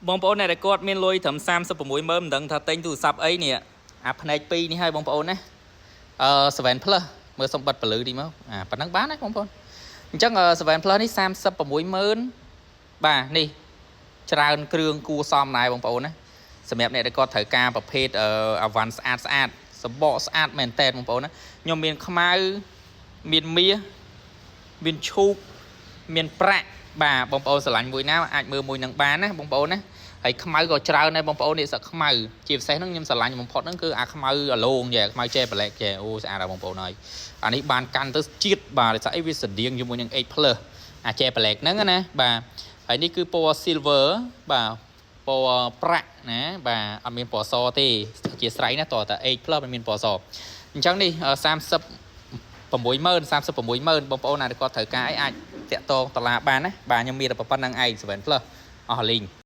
បងប្អូនអ្នកដែលគាត់មានលុយត្រឹម36ម៉ឺនមិនដឹងថាទិញទូរស័ព្ទអីនេះអាផ្នែក2នេះឲ្យបងប្អូនណាអឺ7 Plus មើលសុំបិទពលឺតិចមកអាប៉ុណ្ណឹងបានណាបងប្អូនអញ្ចឹង7 Plus នេះ36ម៉ឺនបាទនេះច្រើនគ្រឿងគួសមដែរបងប្អូនណាសម្រាប់អ្នកដែលគាត់ត្រូវការប្រភេទអវ៉ាន់ស្អាតស្អាតសបកស្អាតមែនតើបងប្អូនណាខ្ញុំមានខ្មៅមានមាសមានឈូកមានប្រាក់បាទបងប្អូនស្រឡាញ់មួយណាអាចមើលមួយនឹងបានណាបងប្អូនណាហើយខ្មៅក៏ច្រើនដែរបងប្អូននេះសឹកខ្មៅជាពិសេសហ្នឹងខ្ញុំស្រឡាញ់បំផុតហ្នឹងគឺអាខ្មៅអាឡងយេខ្មៅចេប្លែកចេអូស្អាតដល់បងប្អូនហើយអានេះបានកាន់ទៅជាតិបាទដោយសារអីវាស្តៀងជាមួយនឹង H+ អាចេប្លែកហ្នឹងណាបាទហើយនេះគឺពណ៌ silver បាទពណ៌ប្រាក់ណាបាទអត់មានពណ៌សទេជាស្រ័យណាតើតែ H+ មិនមានពណ៌សអញ្ចឹងនេះ30 60000 360000បងប្អូនណាដែលគាត់ត្រូវការអីអាចតាក់ទងតឡាបានណាបាទខ្ញុំមានតែប៉ុណ្្នឹងឯង7 Plus អស់លីង។